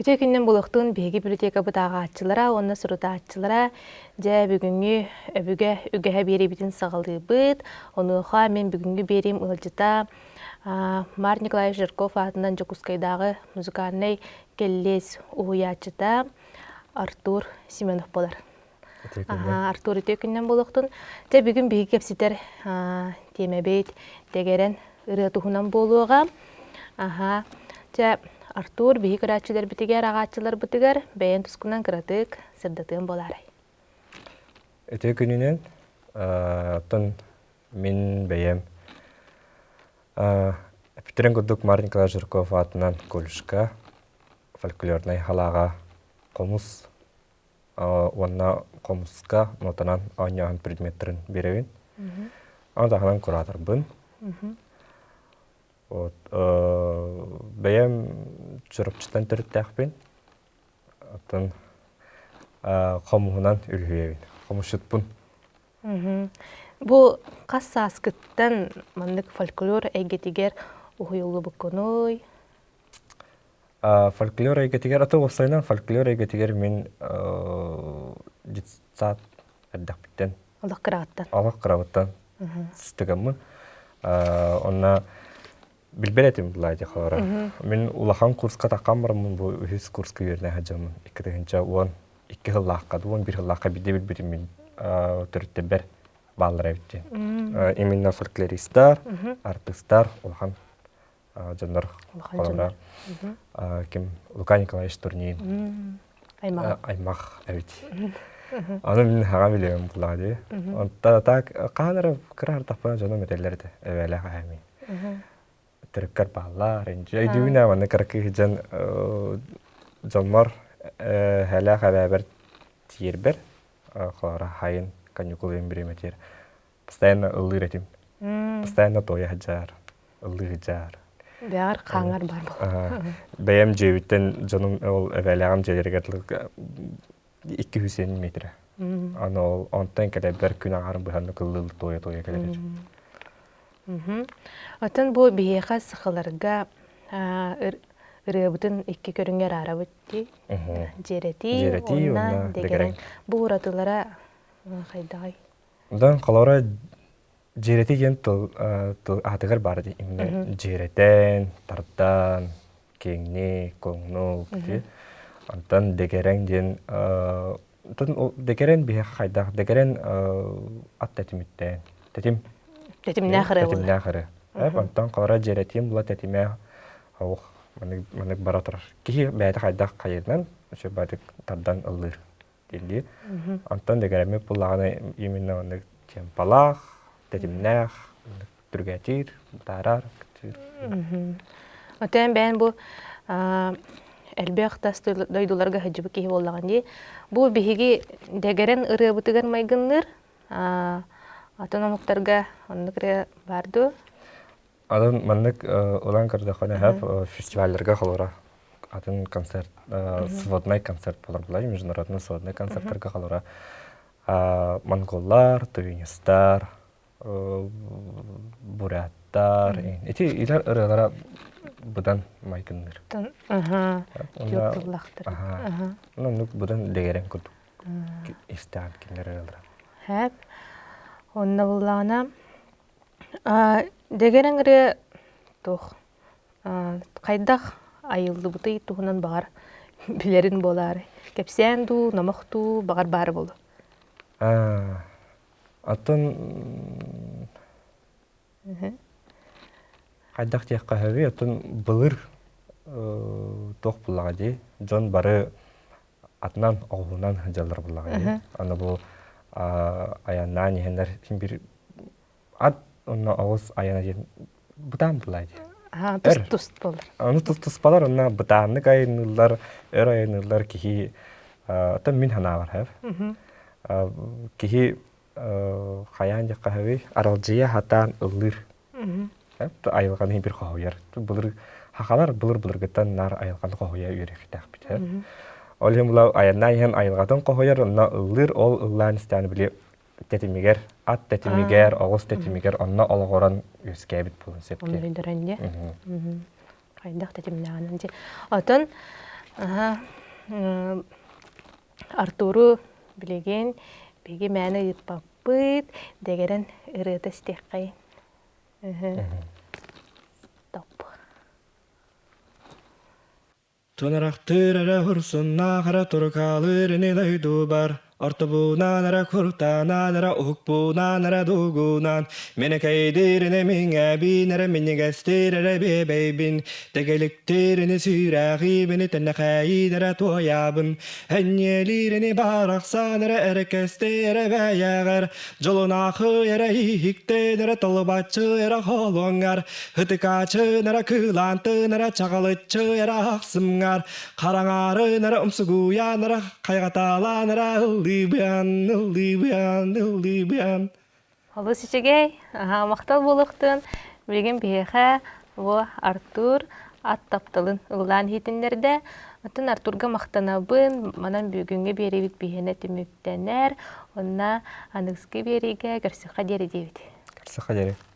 Үтүө күнүнэн буолуохтун биһиги библиотекабыт ааҕааччылара уонна сурутааччылара дьэ бүгүҥҥү өбүгэ үгэһэ биэриибитин саҕалыыбыт. Онуоха мин бүгүҥҥү биэриим ыалдьыта Марк Николаевич Жирков аатынан Дьокуускайдааҕы музыкальнай кэллиэс уһуйааччыта Артур Семенов буолар. Артур үтүө күнүнэн буолуохтун. Дьэ бүгүн биһиги кэпсэтэр тиэмэбит дэгэрэн ырыа туһунан буолуоҕа. Аха. Дьэ, Артур, биһи көрөөччүлэрбитигэр, аҕааччыларбытыгар бэйэн тускунан кыратык сырдатыан буолаарай? Үтүө күнүнэн. Оттон мин бэйэм Эппиттерин курдук Марк Николаевич Жирков аатынан колледжка фольклорнай халааҕа хомус уонна хомуска нотанан оонньооһун предметтэрин биэрэбин. Ону таһынан кураторбын. Вот бэйэм Чурапчыттан төрүттээхпин. Оттон хомуһунан үлүһүйэбин. Хомусчутпун. Бу хас сааскыттан маннык фольклор эйгэтигэр уһуйуллубуккунуй? Фольклор эйгэтигэр, аты уопсайынан фольклор эйгэтигэр мин детсад эрдэхпиттэн Олох кыраҕыттан. Олох кырабыттан сыстыгаммын. Онно билбэт этим Владя холоро. Мин улахан курска таххан бараммын бу үһүс курска үөрэнэ сылдьаммын 2012 сыллаахха, 11 сыллаахха биирдэ билбитим мин төрүттэрбэр бааллар эбит диэн. Именно фольклористар, артыыстар улахан дьоннор холобура ким Лука Николаевич Турнин аймах эбит. Аны мин хаҕа билиэм буллаҕа дии. Онто так хаһан эрэ кыра артахпына дьонум этэллэр этэ эбээлээх эһэми. Төрүккэр бааллар. Өйдүүбүн ээ манна кыра кыыс дьон дьоммор эһээлээх эбээбэр тиийэрбэр холобура хайын каникулын бириэмэтигэр Постоянно ыллыыр этим. Постоянно туойа сылдьар, ыллыы сылдьар. Бэҕэр хаҥар бар буолар. Бэйэм дьиэбиттэн дьонум ол эбээлээҕим дьиэлэригэр 250 метрэ. Аны ол онтон кэлэрбэр күн аҥаарын быһаннык ыллыы туойа-туойа кэлэр этим. Оттон бу биһиэхэ сахаларга ырыабытын икки көрүҥҥэ араарабыт дии. Дьиэрэтии уонна дэгэрэҥ. Бу уратылара хайдаҕый? Онтон холобура дьиэрэтии диэн тыл тыл аатыгар баар дии именно дьиэрэтэн, тардан, киэҥник, куоҥнук дии. Онтон дэгэрэҥ диэн онтон ол дэгэрэҥ биһиэхэ хайдах дэгэрэҥ ат тэтимиттэн тэтим Тэтимнээх ырыа буолар. Тэтимнээх ырыа. Онтон холобура дьиэрэтиим була тэтимэ ох маннык маннык бара турар. Киһи бэйэтэ хайдах хайыырынан үчүгэй тардан ыллыыр. дииллии. Онтон дэгэрэммит буллаҕына именно оннук темпалаах, тэтимнээх, түргэтиир, бытаарар, кытыыр. Отон бэйэн бу элбэх тас дойдуларга сылдьыбыт киһи буоллаҕын дии. Бу биһиги дэгэрэн ырыабытыгар майгынныыр, атын омуктарга оннук ырыа баар дуо? Атын маннык ылан көрдөххүнэ сөп фестивалларга холобура атын концерт своднай концерт буолар буолар международный своднай концерттарга холобура монголлар, тувинистар, буряттар ити илэр ырыалара быдан майгынныыр. Тыллахтар. Оннук быдан дэгэрэн курдук истэҕин кинилэр ырыалара. Хэп. Онно буллаҕына Дэгэрэн ырыа туох хайдах айыллыбытый туһунан баҕар билэрин буолаарай? Кэпсээн дуу, номох дуу баҕар баара буолуо. Оттон хайдах диэххэ сөбүй? Оттон былыр туох буллаҕа дии? Дьон бары атынан оҕуһунан сылдьаллар буллаҕа дии. Аны бу айаннаан иһэннэр син биир ат онно оҕус айана диэн бытаан буллаа дии. Тус тус буолар. Аны тус туспалар онно бытааннык айанныыллар, өр айанныыллар киһи оттон мин санаабар хэв. Киһи хайаан диэххэ сөбүй аралдьыйа сатаан ыллыыр. Айылҕаны бир хоһуйар. Былыр хахалар былыр былыргыттан наар айылҕаны хоһуйа үөрэхтээхпит. Ол иһин була айаннаан иһэн айылҕатын хоһуйар, онно ыллыыр, ол ыллаан истээн били тэтимигэр, ат тэтимигэр, оҕус тэтимигэр онно олоҕуран үөскээбит буолуон сөп диэн. Хайдах тэтимнээҕинэн дии. Оттон Аха. Артуру билигин биһиги мээнэ ыыппаппыт, дэгэрэн ырыата истиэххэйин. Стоп. Тунарахтыыр эрэ урсуннаах эрэ турукаалыыр ини дойдубар Ортобунаан эрэ куртанаан эрэ уһукпунаан эрэ дугунаан Минэкэйдиир ини миҥэбиин эрэ минньигэстиир эрэ биэбэйбин Тэгэликтиир ини сүүрээҕиибини тэннэхээйиин эрэ туойаабын Энньиэлиир ини баарахсаан эрэ эрэкэстиир эрэ бэйэҕэр Дьолунаахы эрэ иһиктэн эрэ толубаччы эрэ холуоҥҥар Ытыкаачын эрэ кыылаантын эрэ чаҕылыччы эрэ ахсымҥар Хараҥаарын эрэ умсугуйаан эрэ хайҕатаалаан эрэ ыллыыбыан ыллыыбыан ыллыыбыан. Олус үчүгэй, аһаа махтал буолуохтун. Билигин биһиэхэ бу Артур ат тапталын ыллаан иһитиннэрдэ. Оттон Артурга махтанабын. Манан бүгүҥҥү биэриибит биһиэнэ түмүктэнэр. Онно аныгыскы биэриигэ көрсүөххэ диэри диэбит. Көрсүөххэ диэри.